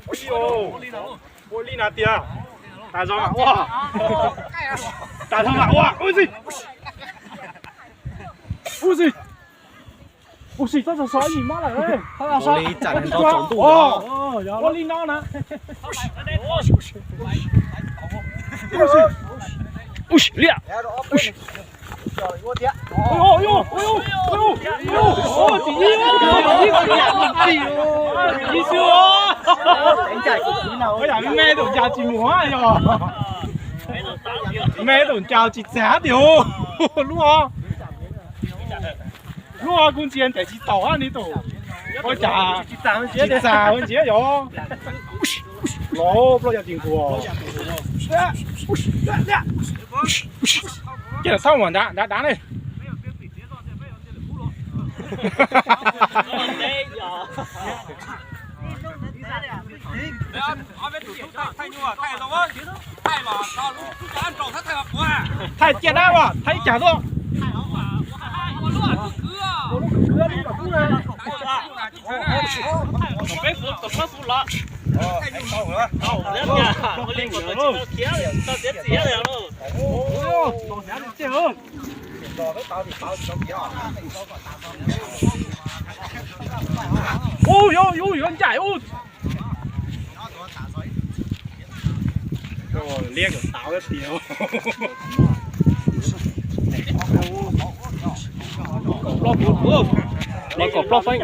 Mus tuaj tau. Ua li na tiag. Tas zog mas ua. Tas zog mas ua. Ua si. Ua si. Ua si, txhob so so ib yim mab lawm. Ua li tsam nws nto tsaus ntuj. Ua li no na. Ua si, liaj. Ua me tus ncav tsis mus yog. Me tus ncav tsis txav tiag. Lub, lub kuv ntsia ntes tsis taus nws tus. Ua cas tsis txav ntsia yog. Los plaub yog tsis nquag. Ces thauj mas nrad nrad nrad ne. Thaij ciaj dab as, thaij cas tuaj. Ub, yuav, yuav, yuav ncaim ub. Liab kom tau tiag. Los kom plaub feeb.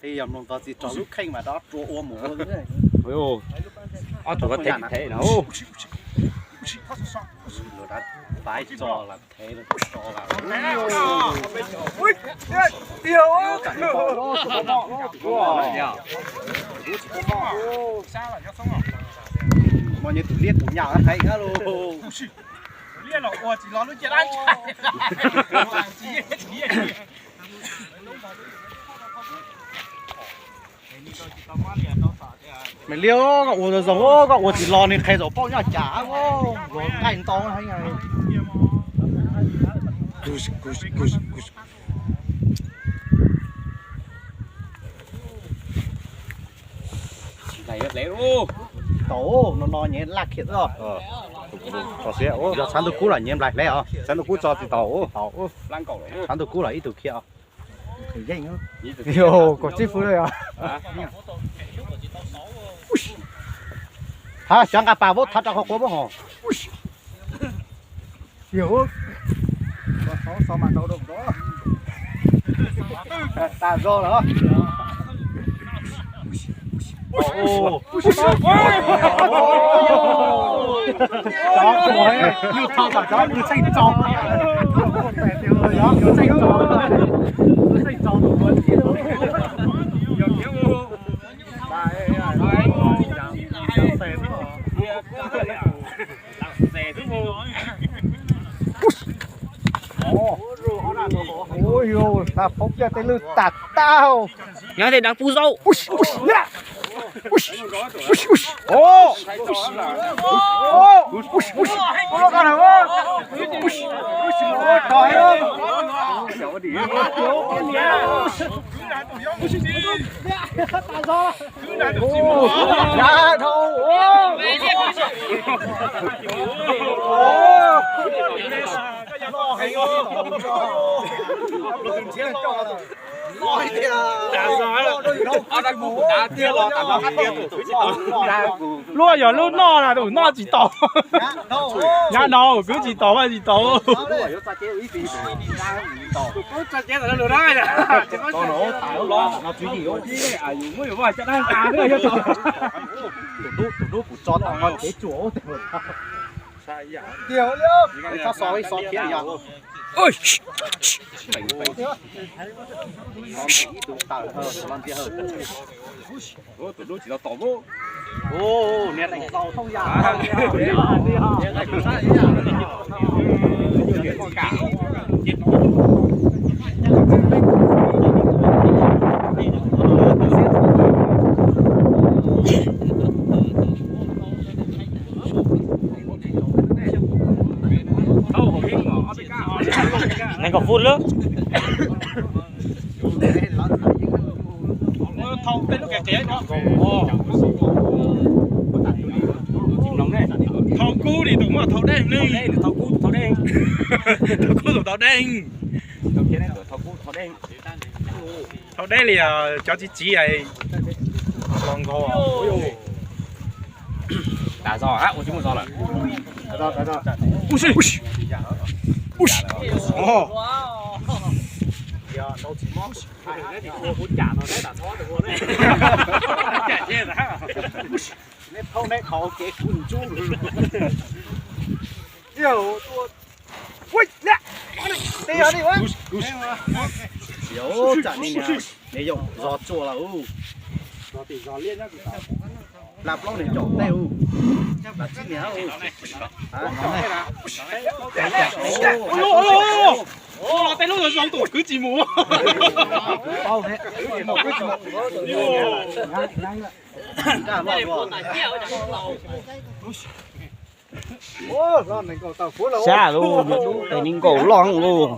Qi yog mloog txog txiv tsaus lub kheej mas rov rua ua mus. Ob tug thev thev no. Lawv pais tso lawm, thev lawm tso lawm. Mas nyob tus liab tus nyam heev los. Me liab, koj ua zoo zoo, koj ua tsis los nws qhia zaum paub nyob cas, nqaij ntau heev. Tau, no no nyias laj khiav xwb. Yog tshav ntuj kub los nyias nplaig hle os, tshav ntuj kub tso tsis tau. Tshav ntuj kub los ib tug khiav os. Yog kom tsib fwb yog. Thav xyov nqa pas vaub thav rau qhov quav vaub hos. Yog, tas zog lawm. Yus tho tom cov kws txheej txaus, txheej txaus, txheej txaus. Ui, tas phob kiag tej lwj tas tau. Nyob tej dab pub zaub. Luaj yog lub noj na, tus noj tsis tau. Nyab no kwv tsis tau, vaj tsis tau. Tus dub tsis tau tom. Niag teem tau thooj yam. Nees nkaum fut lawm. Thau tej lub qias qias no. Thau kub li tus muaj thau dej ne. Thau kub tus thau dej. Thau dej li cov txiv txiv los nkaus. Tas zog, ua tsis muaj zog lawm. Neb phaub neb qhov kev kuv ntsuj. Tsam neb yaum zog tsuag lawm. Pla plaub niag caum tej u. Pla tsib niag u. Los tej lub zoo tus kwv tsis mus. Sab lub, tus nees nkaum loj lub.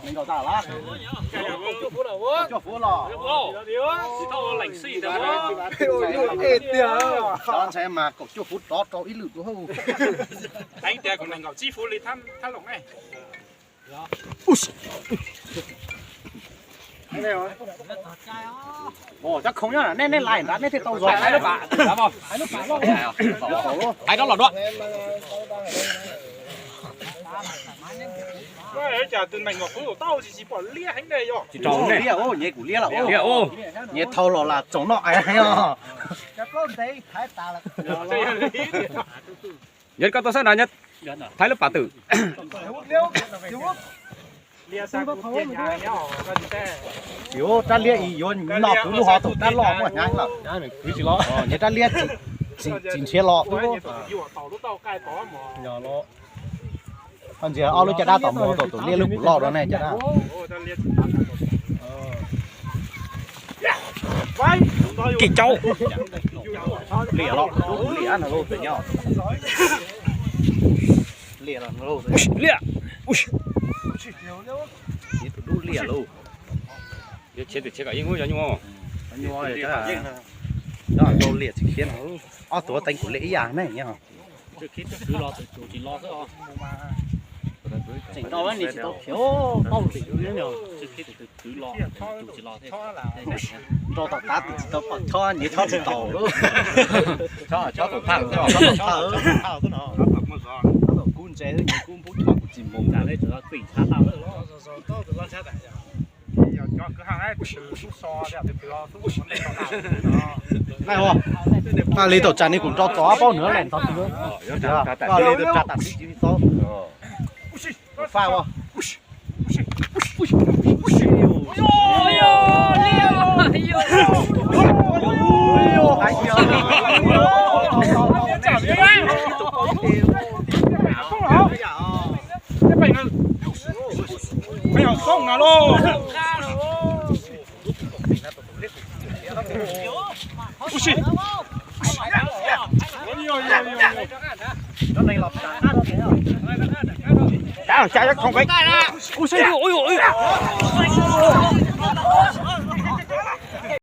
Ntshai mas kaum cuaj fuv rov rau ib lwm tus. Cov khoom nyob nej, nej lais nrad nej thiaj tau zog. Hais rov los dua. Cas tus nees nkaum fuv tau tsis, tsis pom liab heev ne yog. Tsis rau ne. Liab, nyiav kuv liab lawm. Nyiav thau los lam tsoom noj ais heev os. Yog koj tuaj sab nrad nyob, thaiv lub pas twm. Tsis ua rab liab ib yuav noj kuv lub hov thaum rab loj muaj hnyav lawm. Nyiav rab liab tsis nrhiav los. Koj ntsia ob lub caj dab tom muag tau tus liab lub kuv loj rau ne caj dab. Kis cau. Liam los, liam no lauj, liam. Tus dub liam lauj. Yuav khiav twm khiav kom yeej ub yog nyuaj. Nyuaj, liam tsis khiav no. Ob tug teev kuv liam ib yam ne. Tseem rau nis tsis tau khiav tau tim nrau tom qab tus tsis tau pom chob nyiav chob tsis tau. Chob tus thaj, chob tus thaj, chob tus kub ntse, nyiav kub npub chob kuv tsis mus. Naj ua, naj li tau tsam ni kuv nrau txog ob paub nws lawm ntxov twg. Naj li tau tsa tam sim tsis tau. Kuv faj ua.